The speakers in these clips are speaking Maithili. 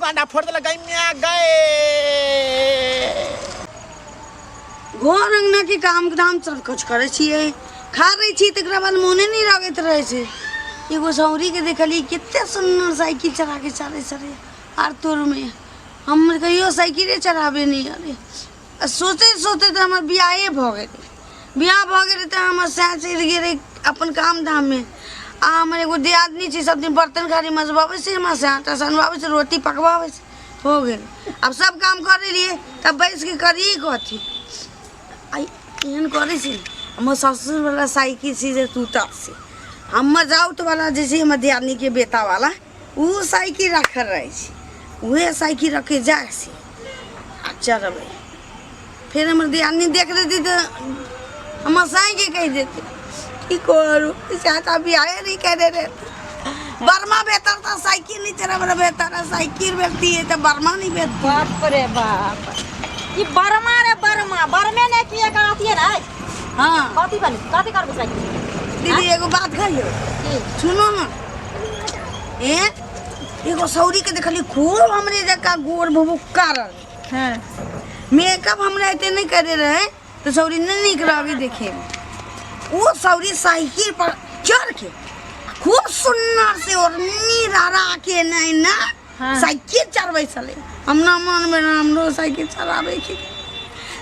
गो अंडा फोड़ देलक गई म्या गए। घर अंगना के काम धाम सब कुछ करै छियै, खा लै छी, तकरा बाद मोने नहि लगैत रहै छै। एगो सौरीके देखलियै कते सुन्दर साइकिल चला के चलै छलै आर तोरमे, हम कहियो साइकिले चलाबे नहि अबै। आ सोचैत सोचैत हमर बियाहे भऽ गेलै। बियाह भऽ गेलै तऽ हमर सास चलि गेलै अपन काम धाममे, आ हमर एगो दियादनी छै, सब दिन बर्तन खाली मजबाबै छै, हमरा से आटा सनबाबै छै, रोटी पकबाबै छै, हो गेल। आब सब काम कर लेलियै तब बैसके करियै कथी? आ एहन करै छै। हमर ससुरवला साइकिल छै जे टूटल छै, हमर जाउतवला जे छै हमर दियादनीके बेटावला ओ साइकिल राखल रहै छै, उहे साइकिल रखे जाइ छै आ चढ़बै। फेर हमर दियादनी देख लेती तऽ हमर साइके कहि देती की करू, चाचा बियाहे नहि करे रहे। बर्मा बेहतर था, साइकिल नहीं चलावे ला बेहतर है, साइकिल बेचती है तो बर्मा नहीं बेचती। बाप रे बाप, ई बर्मा रे बर्मा, बर्मे ने की एकर अथी है रे? हाँ। कथी बनी, कथी करबे साइकिल? दीदी एगो बात कहियो। की? सुनो ना, ए एगो सौरी के देखली खूब हमरे जका गोर भुभुक्का रहे। हाँ। मेकअप हमरा एते नहीं करे रहे तो सौरी नहीं निक रहे देखे में। वो सौरी साइकिल पर चढ़ के खूब सुंदर से और नीरा के नहीं ना। हाँ। साइकिल चढ़बै छलै। हम ना मन में हमरो साइकिल चलाबै के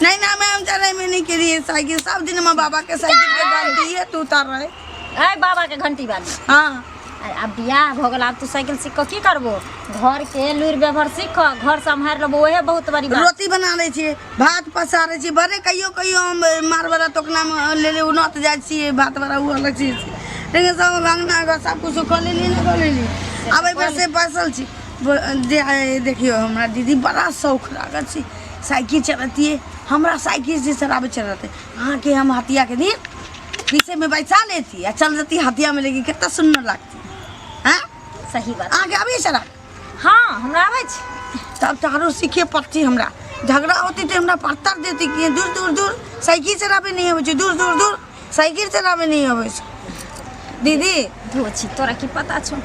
नहीं ना, मैं हम चलाबै में नहीं करिए साइकिल। सब दिन हम बाबा के साइकिल के घंटी है तू उतार रहे। ए बाबा के घंटी वाली। हाँ। अरे अब बियाह भऽ गेल, आब तू साइकिल सीख कऽ की करबो? घर के लुरि व्यवहार सीख, घर सम्हारि लेबो, ओहे बहुत बड़ी बात। रोटी बना लै छियै, भात पसा लै छियै, बड़े कहियो कहियो हम मारवला टोकना में ले ले उनत जाइ छियै, भात बड़ा ओ अलग चीज छै, लेकिन सब अंगना घर सब कुछ कऽ लेली ने कऽ लेली। आब एहि बेर से बैसल छी जे देखियौ हमरा दीदी बड़ा शौक लागल छै साइकिल चलतियै, हमरा साइकिल से चलाबै चलतै। अहाँके हम हतियाके दिन पीछे में बैठा लेती आ चल जाती हथिया में, लेकिन कितना सुंदर लगती। हाँ? सही बात। आगे आबिए चला। हाँ हमरा आबै छै। तब तो आरो सीखे पड़ती। हमरा झगड़ा होती तो हमरा पत्थर देती कि दूर दूर दूर साइकिल चलाबे नहीं अबै छै, दूर दूर दूर साइकिल चलाबे नहीं अबै छै। दीदी धो छी, तोरा की पता छौ,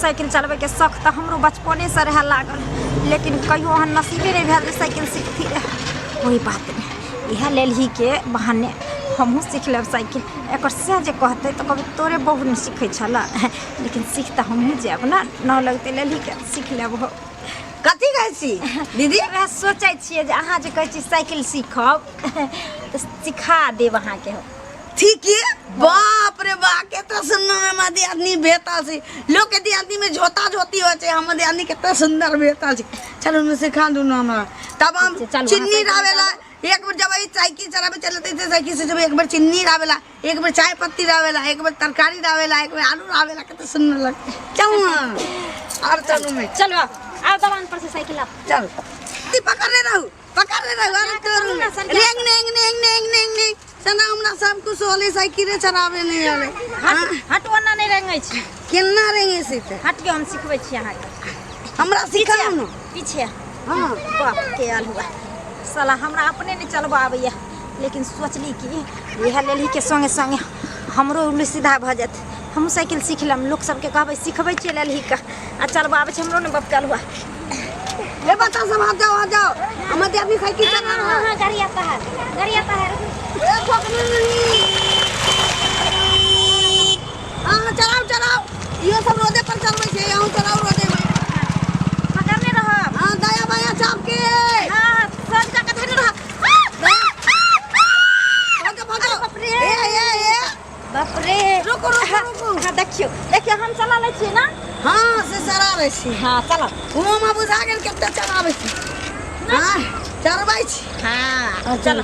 साइकिल चलबैके शौक तऽ हमरो बचपनेसँ रहए लागल, लेकिन कहियो ओहन नसीबे नहि भेल जे साइकिल सीखती रहए। कोई बात नहि, इएह लेलही के बहाने हमहूँ सीख लेब साइकिल। एकर से जे कहतै तऽ कहबै तोरे बहु ने सीखै छलऽ, लेकिन सीख तऽ हमहूँ जायब ने, न लगतै लेलही के सीख लेब हो। कथी कहै छी दीदी? वएह सोचै छियै जे अहाँ जे कहै छी साइकिल सीखब तऽ सिखा देब अहाँके हम। ठीक है। बाप रे बा, केतना सुंदर हमरा दियादनी भेटल छै। लोक के दियादनी में झोता झोती होइ छै, हमर दियादनी केतना सुंदर भेटल छै। चलू ने सिखा दू ने हमरा, तब हम ठीक छै, चलू, अहाँ चिन्नी साइकिल लाबेला एक बेर जब ई साइकिल चलाबे चलते थे, साइकिल से जब एक बेर चिन्नी लाबेला, एक बेर चाय पत्ती लाबेला, एक बेर तरकारी लाबेला, एक बेर आलू लाबेला, केतना सुंदर लगतै। चलू ना और चलू में। चलू आउ, आउ दलान पर से साइकिल आउ। चल ती पकड़ने रहू, पकड़ने रहू, अरे तोरू चलू ना, सर, रेंग नेंग नेंग नेंग नेंग नेंग सना हमरा सब कुछ होले, साइकिले चलाबे नहीं आले। हट हट, ओना नहि रेंगै छी। केना रेंगे से ते? हटियो, हम सिखबै छी अहाँके। हमरा सिखाउ न। पीछे। हाँ। बाप के आल हुआ, साला हमरा अपने नहीं चलबा आबैया, लेकिन सोचली कि इएह लेलही के संगे संगे हमरो उल्लू सीधा भऽ जायत, हमहूँ साइकिल सीख लेब, लोक सबके कहबै सिखबै छियै लेलही के आ चलबा आबै छै हमरो ने। बाप के आल हुआ। ए बच्चा सब आ जाओ, आ जाओ, हमर आदमी साइकिल चला रहा हाँ हाँ, गाड़ी आता है, गाड़ी आता है। ए पकड़ो नहीं। हाँ चलाओ चलाओ, इहो सब रोडे पर चलबै छै, अहूँ चलाओ रोडे में। पकड़ने रहब। हाँ, दाया बाया चाप के। हाँ, सब जगह धरने रहब। भागो भागो। बाप रे। ए ए ए बाप रे। रुको रुको रुको। हाँ देखियौ देखियौ, हम चला लै छियै ना। हाँ से चलाबै छी। हाँ चला। ओ हमरा बुझा गेल कते चलाबै छी। हाँ चलबै छी। हाँ चलो,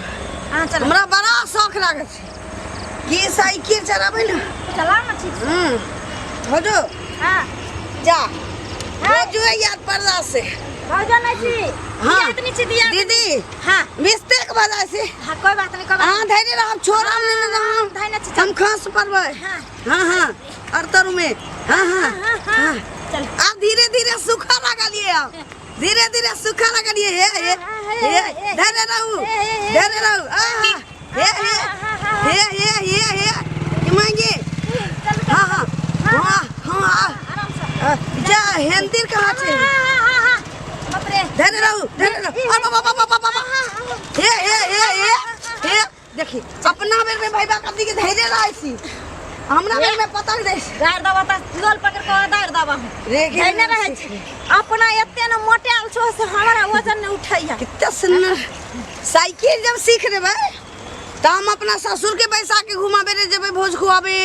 हाँ चलो। हमरा बड़ा शौक लागै छै कि साइकिल चलाबै ने। चला ना ठीक से। भौजो। हाँ। जा भौजो, याद पड़ला से भौजो नहीं छी। हाँ। दियादनी छी, दियादनी। दीदी। हाँ। मिस्टेक भऽ जाइ छै। हाँ कोई बात नहीं, कोई बात अहाँ धैर्य रहब, छोड़ब नहि ने हम। धैर्य छी, हम खस पड़बै। हाँ। हाँ हाँ, और तरु में। हाँ हाँ हाँ हाँ। चल। आब धीरे धीरे सूखा लगलिए, आब धीरे धीरे सूखा लगलिए। हे हे हे, धैर्य रहू, धैर्य रहू। आ हे हे हे हे हे हे मांगे। हाँ हाँ हाँ हाँ। आराम से। जा, हेंदिर कहाँ छै? हाँ हाँ हाँ। अरे बाबा बाबा बाबा बाबा। हे हे हे हे हे, देखी अपना बेर में भाई बा कदी के धैर्य रहै छी, हमरा बेर में पता नहीं रहै छी। गाड़ दबा त लोल पकड़ के दाड़ दबा रे के धैने रहै छी। अपना एते न मोटायल छो से हमरा वजन नहीं उठैया। कितना सुंदर साइकिल जब सीख लेबै त हम अपना ससुर के बैसा के घुमाबे रे जेबै, भोज खुआबे।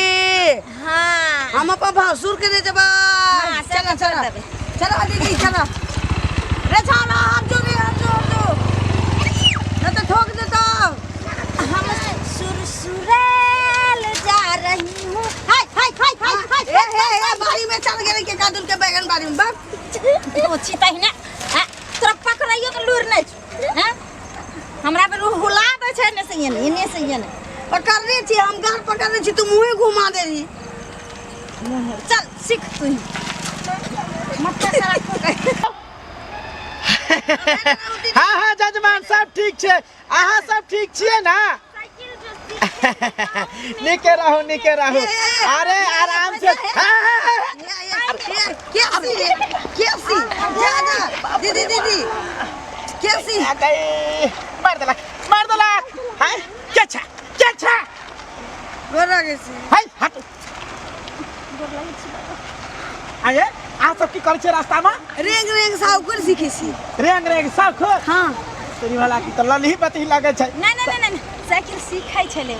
हाँ। हम अपन भसुर के ले जेबै। हाँ, से चला तो कर चला देबै। चला दीदी चला रे, चला हाथ जोड़े, हाथ जोड़ दो, नहीं तो ठोक देता। हम सुरसुरेल जा रही हूँ। हाय हाय हाय हाय हाय। ए हे हे, बाड़ी में चल गेलै के कादुल के बैगन बाड़ी में बाप। ओ छी तहिने आ, तोरा पकड़ाइयो के लूर नहीं छौ, हैं? हमरा पर हुला दै छै एने से एने, एने से एने। पकड़ने छी हम, गार पकड़ने छी, तू मुँहे घुमा दे रही। चल सीख तू ही। मत्था सारा खो गई। हाँ हाँ जजमान सब ठीक छै, अहाँ सब ठीक छियै ना? नीके रहू, नीके रहू। अरे आराम से। हाँ, हाँ, हाँ। कैसी रे, कैसी? जा जा दीदी, दीदी कैसी? आ गई, मार देलक, मार देलक। हाय के छा, के छा? गोरा कैसी? हाय हट। आये अहाँ सब की करै छियै रास्ता में? रेंग रेंग साउकर सीखे छी। रेंग रेंग साउकर? हाँ। तोरी भला की तऽ ललही पतही लगै छै। नहीं नहीं नहीं नहीं, साइकिल सीखै छलै। ए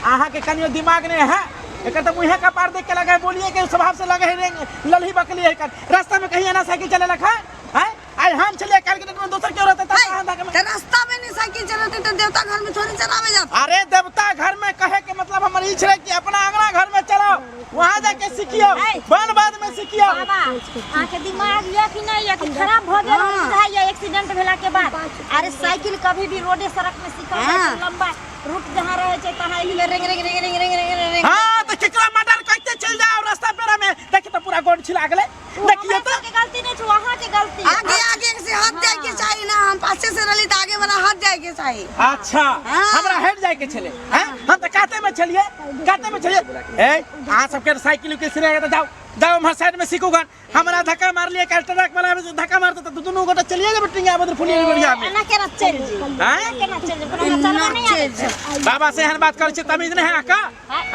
अहाँ के कनियो दिमाग नहीं है, एकर तऽ मुँहे कपार देख के लगे है, बोलिए के स्वभाव से लगे है रेंग ललही बकली है। एकर रास्ता में कहीं एना साइकिल चलेलक है? हैं? आइ हम छलियै, काल्हि के डेट में दोसर केओ रहतै तऽ अहाँ धक्का तऽ रास्ता में नहीं साइकिल चलेतै तऽ देवता घर में थोड़ी चलावे जात। अरे देवता घर में कहे के मतलब हमर ई छलै कि अपना अंगना घर में चलाओ, वहाँ जाके सिखियो, वन बाद में सिखियो। बाबा अहाँ के दिमाग यऽ कि नहीं यऽ कि खराब भऽ गेल? हाँ। बुझाइया एक्सीडेंट भेला के बाद। अरे साइकिल कभी भी रोडे सड़क में सीखल जाइ छै, हाँ। लंबा रूट जहाँ रहै छै तहाँ एही में रेंग रेंग रेंग रेंग रेंग रेंग रेंग। हाँ तऽ केकरा मर्डर करते चलि जाओ रास्ता पेरा में, देखी तऽ पूरा गोड़ छिला गेलै। देखियो हमरा तऽ सबके गलती नहीं छौ, अहाँ के गलती। आगे आगे से हाथ जाए के चाही ना, हम पाछे से रहली तऽ आगे वाला हाथ जाए के चाही। अच्छा। हाँ। हमरा हटि जाए के छलै, हैं? हम तऽ काते में छलियै, काते में छलियै। ए अहाँ सबके साइकिल उकिल सिरे तऽ जाओ जाओ उम्हर साइड में सीखू गन। हमरा धक्का मारलियै, काल्हि ट्रक वाला में धक्का मारतै तऽ दुनू गोटा चलिए जेबै टिंगा बदल फुलिया बढ़िया में। एना केना चलि जेबै? हैं? केना चलि जेबै? हमरा चलबऽ नहि आबै छै। बाबा से एहन बात करै छै, तमीज नहि है अहाँके?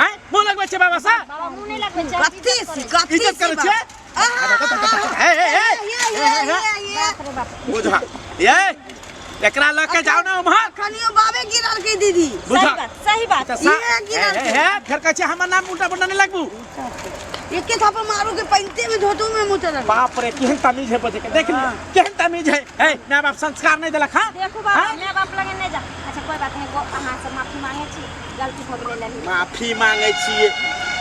हैं? मुँह लगबै छै बाबा से? बाबा मुँह नहि लगबै छै। कत्ती सी, कत्ती इज्जत सी करै बात। छियै? ए, ए, ए, ए, ए, ए, बाप रे बाप। बुझा ये एकरा लऽ के जाओ ना उम्हर। कनियो बाबे गिरल के दीदी। बुझा। सही बात, सही बात। तऽ सा- ये गिरल ए, ए, के। ए, फेर कहै छै हमर नाम उल्टा पुल्टा नहि लगबू। एके थापा मारू के पैंते में धोतू में मुँह चलल। बाप रे केहन तमीज है बजे के, देख लियौ केहन तमीज है। ए my बाप संस्कार नहि देलक। हाँ देखू बाबा, हाँ? माय बाप लगे नहि जा। अच्छा कोई बात नहीं, अहाँ से माफी मांगे छी, गलती भऽ गेलै लली। माफी मांगे छियै,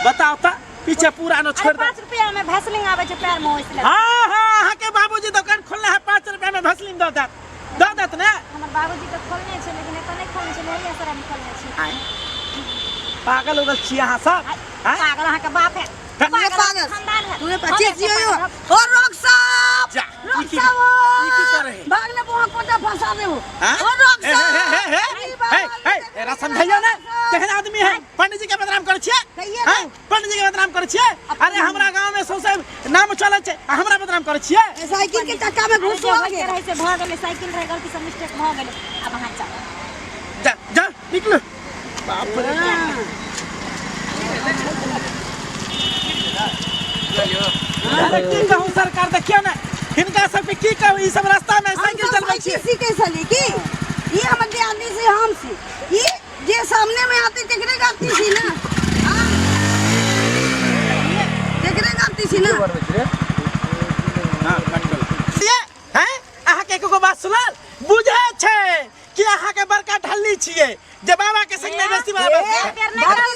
बताओ तऽ पीछे पूरा न अरे छोड़ दे। 5 रुपया में भैसलिंग आबै छै पैर में ओइसले। हाँ हाँ अहाँ के बाबूजी दुकान खोलने है, 5 रुपया में भैसलिन दऽ देत, दऽ देत ने? हमर बाबूजी तऽ खोलने छै, लेकिन एतऽ नहि खोलने छै, लहेरियासराय में खोलने छै। आँय, पागल उगल छी अहाँ सब? आँय? पागल अहाँ के बाप है। तूने पागल पागल। खानदान है। तूने हम पच्चीस एते जियो पागल। ओ रोक साहब, जा, रोक ई की- साहब, ई की करे है? भागने बुआ कोटा फंसा दे वो। हाँ? ओ रोक ए, हे, हे, हे, हे, साहब। हे, हे, एरा समझाइयो ना, केहन आदमी है? पंडित जी के बदनाम करै छियै? कहिए हाँ? ना। पंडित जी के बदनाम करै छियै? अरे हमरा गांव में सौंसे नाम चलै छै, आ हमरा बदनाम करै छियै? साइकिल के चक्का में अरे घुस जे होइके गेल। रहै से भऽ गेलै, साइकिल रहै, गलती से मिस्टेक भऽ गेलै। आब अहाँ चलू। जा जा निकलू। बाप रे। अरे की कहूँ सरकार, देखियौ ने हिनका सबके की कहू, ई सब रास्ता में साइकिल हम सब चलबै साइकिल छियै। सीखे छली की ई हमर दियादनी से हम सी, ई जे सामने में आते तेकरे गलती छी ना। हाँ? तेकरे गलती छी ना। ये, हैं? अहाँके एको बात सुनल बुझै छै कि अहाँके बड़का ढल्ली छियै जे बाबा के संग नहि बेसी बाबा। धरली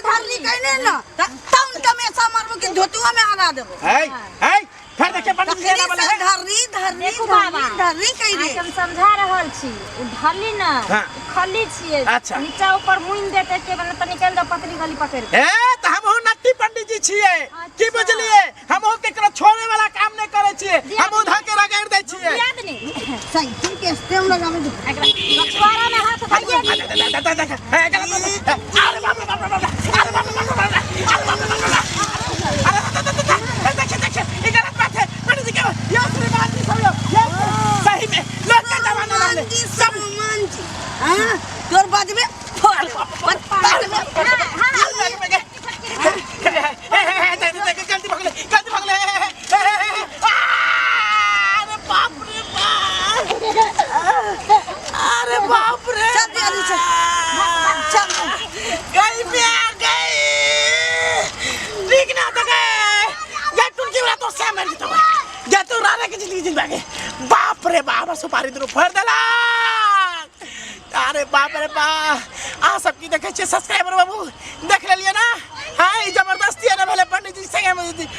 धरली कहने ना तौन तमेसा मारबो कि धोतुआ में हरा देबो। है है फेर देखिए पंडित जी तखनी एना बोले से है। धरली धरली देखू बाबा। धरली धरली कहि दे। अहाँके हम समझा रहल छी, ओ ढल्ली ना, हाँ। ओ खल्ली छियै। अच्छा। नीचा ऊपर मुनि देतै के बने तऽ निकलि जाओ पतली गली पकड़ि के। ए तऽ हमहूँ नट्टी पंडित जी छियै, की अच्छा। बुझलियै? हमहूँ केकरो छोड़े वाला काम नहि करै छियै, हमहूँ धऽ के रगड़ि दै छियै। दियादनी। साइकिल के स्टेम लगावे दे। एकरा बछुआरा में हाथ धइए। अरे बाप रे बाप रे बाप रे, अरे बाप रे बाप रे बाप रे, अरे बाप रे बाप रे बाप रे, अरे दे, देखिए देखिए ई गलत बात है पंडित जी के। ये श्रीमान जी सब यो, ये सही में लोग के जमाना रहले। बाप रे। चल जल्दी चल, चल। गई मिया गई, ठीक ना तो गए गए टुनकी वाला तो से मर जतो गए तू राना के जिंदगी जिंदा के। बाप रे बाप, सुपारी दुनु फोड़ देलक। अरे बाप रे बाप, अहाँ सब की देखै छियै सब्सक्राइबर बाबू, देख लेलियै ना? हाँ, ई जबरदस्ती है ना भेलै पंडित जी संगे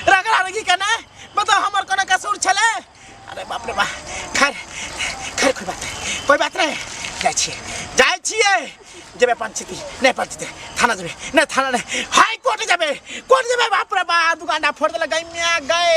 रगड़ा रगी के ना? बताओ हमर कोनो कसूर छलै? अरे बाप रे बाप, खैर खैर कोई बात नहीं, कोई बात नहीं। जाइ छियै, जाइ छियै, जेबै पंचायती नहि, पंचायती थाना जेबै, नहि थाना नहि, हाई कोर्ट जेबै, कोर्ट जेबै। बाप रे बाप, दुकानदार फोड़ देलक। गई मिया गए।